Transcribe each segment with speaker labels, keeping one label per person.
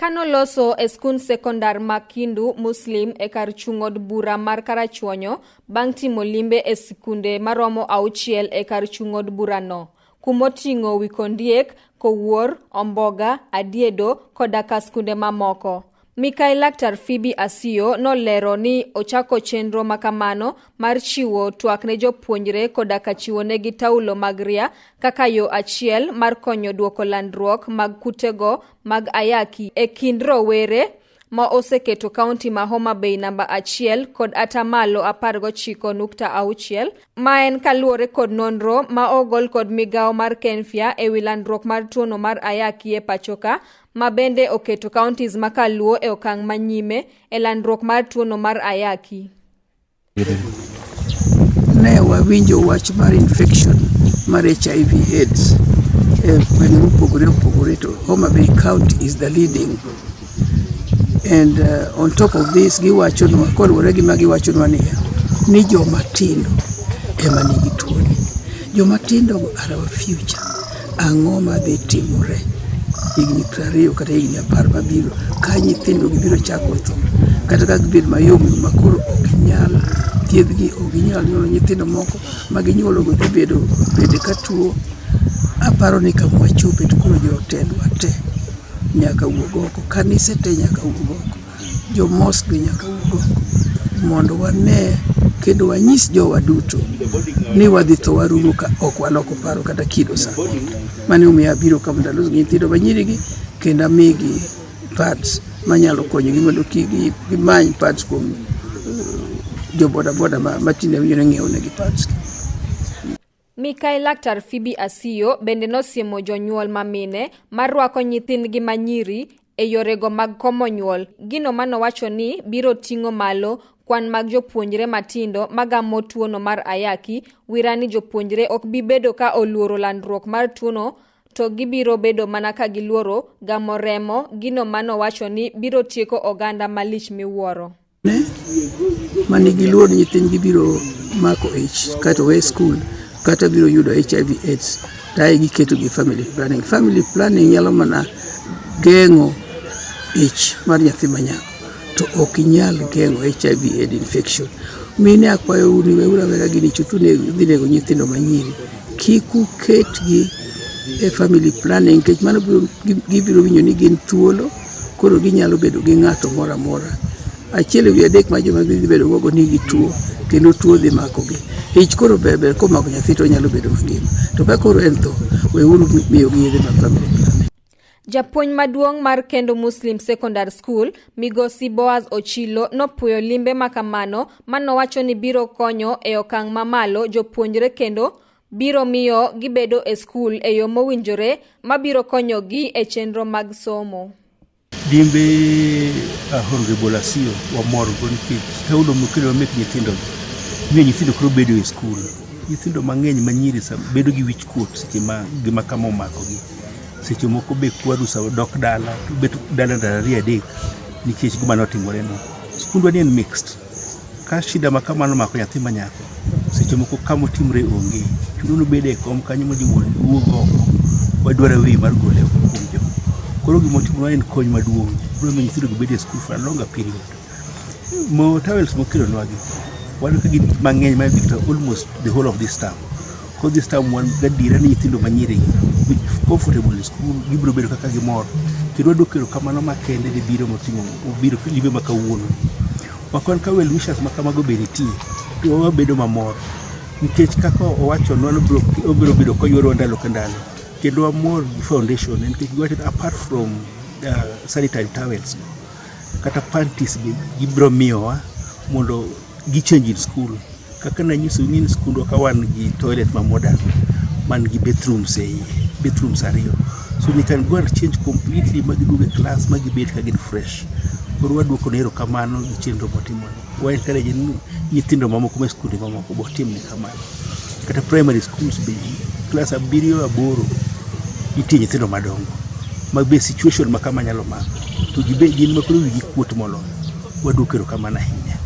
Speaker 1: Kanoloso e skund sekondar ma Kindu Muslim e kar chung' od bura mar Karachuonyo bang' timo limbe e sikunde maromo 6 e kar chung' od burano, kumoting'o Wikondiek, Kowuor, Omboga, Adiedo koda ka skunde mamoko. Mikai Laktar Phoebe Asiyo nolero ni ochako chenro makamano mar chiwo twak ne jopuonjre koda ka chiwo negi taulo mag ria kaka yo achiel mar konyo duoko landruok mag kutego mag ayaki e kind rowere ma oseketo kaunti ma Homa Bay namba 1 kod atamalo 19.6 ma en kaluwore kod nonro ma ogol kod migawo mar Kenfya e wi landruok mar tuono mar ayaki e pachoka ma bende oketo counties ma kaluo e okang' ma nyime e landruok mar tuono mar ayaki.
Speaker 2: Ne wawinjo wach mar infection mar HIV AIDS e gwenge mopogore opogore to Homa Bay County is the leading. And on top of this giwachonwa koluwore gi ma giwachonwa niya ni joma tindo ema nigi tuoni. Joma tindo go are our future. Ang'o madhi timore higni 20 kata higni 10 mabiro ka nyithindo gi biro chako tho kata ka gibet mayom yom ma koro ok nyal thiedhgi, ok ginyal nyuolo nyithindo moko ma ginyuolo go dhi bedo bende ka tuo. Aparo ni kama wachope to koro jotendwa te nyaka wuog oko, kanise te nyaka wuog oko, jo mosque be nyaka wuog oko mondo wane kendo wanyis jowa duto ni wadhi tho warumo ka ok waloko paro kata kido samoro. Mano emomiyo abiro ka mondo alos gi nyithindo manyiri gi kendo amigi pads manyalo konyogi mondo kik gimany pads kuom jo boda boda ma tinde awinjo ni ng'iewo negi pads gi.
Speaker 1: Mikai Laktar Phoebe Asiyo bende nosiemo jonyuol ma mine mar rwako nyithindgi ma nyiri e yorego mag komo nyuol, gino manowacho ni biro ting'o malo kwan mag jopuonjre matindo magamo tuono mar ayaki, wira ni jopuonjre ok bi bedo ka oluoro landruok mar tuono to gibiro bedo mana ka giluoro gamo remo, gino manowacho ni biro tieko oganda malich miwuoro.
Speaker 2: Manigi luor ni nyithindgi biro mako ich kata we skul kata biro yudo HIV AIDS to ae giketo gi family planning. Family planning nyalo mana geng'o ich mar nyathi manyako to ok inyal geng'o HIV AIDS infection. Mine akwayou ni weuru awera gini chuth udhi nego nyithindo manyiri. Kik uketgi e family planning nikech mano gibiro winjo ni gin thuolo koro ginyalo bedo gi ng'ato moro amora. Achiel ewi adek mar joma gidhi bedo gogo nigi tuo kendo tuo dhi makogi. Ich koro ber ber komako nyathi to onyalo bedo mangima. To ka koro en tho, weuru miyogi yedhe mag family planning.
Speaker 1: Japuonj maduong' mar Kendo Muslim Secondary School, Migosi Boaz Ochilo, nopuoyo limbe makamano manowacho ni biro konyo e okang' mamalo jopuonjre kendo biro miyo gibedo e skul e yo mowinjore mabiro konyogi e chenro mag somo.
Speaker 3: Limbe Honorable Asiyo wamor go nikech taulo mokelo mek nyithindo miyo nyithindo koro bedo e skul. Nyithindo mang'eny ma nyiri bedo gi wich kuot seche ma gima kama omakogi. Seche moko be kwaru sa dok dala to bet dala ndalo ariyo adek nikech gima notimoreno. Skundwa ni en mixed. Ka shida ma kamano omako nyathi ma nyako, seche moko kama otimre onge. Chuno ni obed e kom kanyo ma jowuon wuog oko. Wadwaro way mar gole oko kuom jo. Koro gima otimonwa en kony maduong'. Biro miyo nyithindo gi bedo e skul for a longer period. Mo towels mokelonwa gi, waneno ka gin mang'eny ma dhi almost the whole of this term. Koro this term wan gadiera ni nyithindo manyiri gi comfortable e skul, gibiro bedo kaka gimor. Kendo wadwoko erokamano makende ne biro moting'o obiro limbe ma kawuono. Wakwan ka well wishers ma kamago be nitie, to wabedo mamor nikech kaka owachonwa ni obiro bedo koywarowa ndalo ka ndalo. Kendo wamor gi foundation nikech giwacho ni apart from sanitary towels kata panties be gibiro miyowa mondo gi change in school. Kaka nanyisou ni skundwa ka wan gi toilet ma modern man gi bathrooms e iye, bathrooms ariyo. So they can go and change completely ma giduog e class ma gibed ka gin fresh. Koro waduoko ne erokamano gi chenro motimoni. Wa encourage ni nyithindo mamoko ma skunde mamoko be otimne kamano. Kata primary schools be klas abiriyo aboro nitie nyithindo madongo ma be situation ma kama nyalo mako to gibe gin ma koro wigi kuot moloyo. Waduoko erokamano ahinya.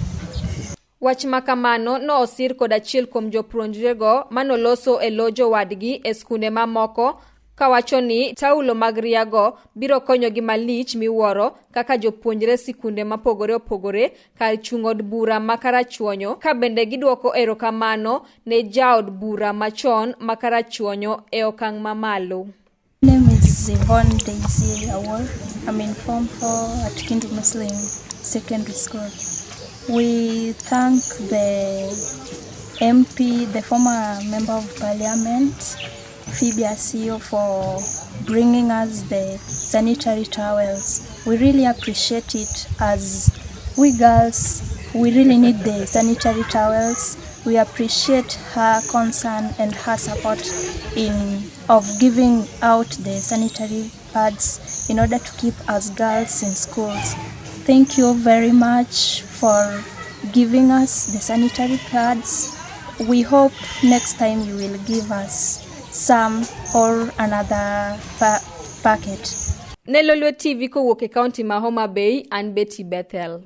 Speaker 1: Wach ma kamano no osir kod achiel kuom jopuonjrego manoloso e lo jowadgi e skunde mamoko. Kawacho ni taulo mag riago biro konyogi malich miwuoro kaka jopuonjre sikunde mapogore opogore kar chung' od bura ma Karachuonyo ka bende gidwoko erokamano ne jaod bura machon ma Karachuonyo e okang' mamalo.
Speaker 4: My name is Yvonne Daisy Awor. I'm in Form 4 at Kindu Muslim Secondary School. We thank the MP, the former Member of Parliament, Phoebe Asiyo, for bringing us the sanitary towels. We really appreciate it as we girls, we really need the sanitary towels. We appreciate her concern and her support in of giving out the sanitary pads in order to keep us girls in schools. Thank you very much for giving us the sanitary pads. We hope next time you will give us some or another packet.
Speaker 1: Ne Lolwe TV kowuok e kaunti ma Homa Bay, an Betty Bethel.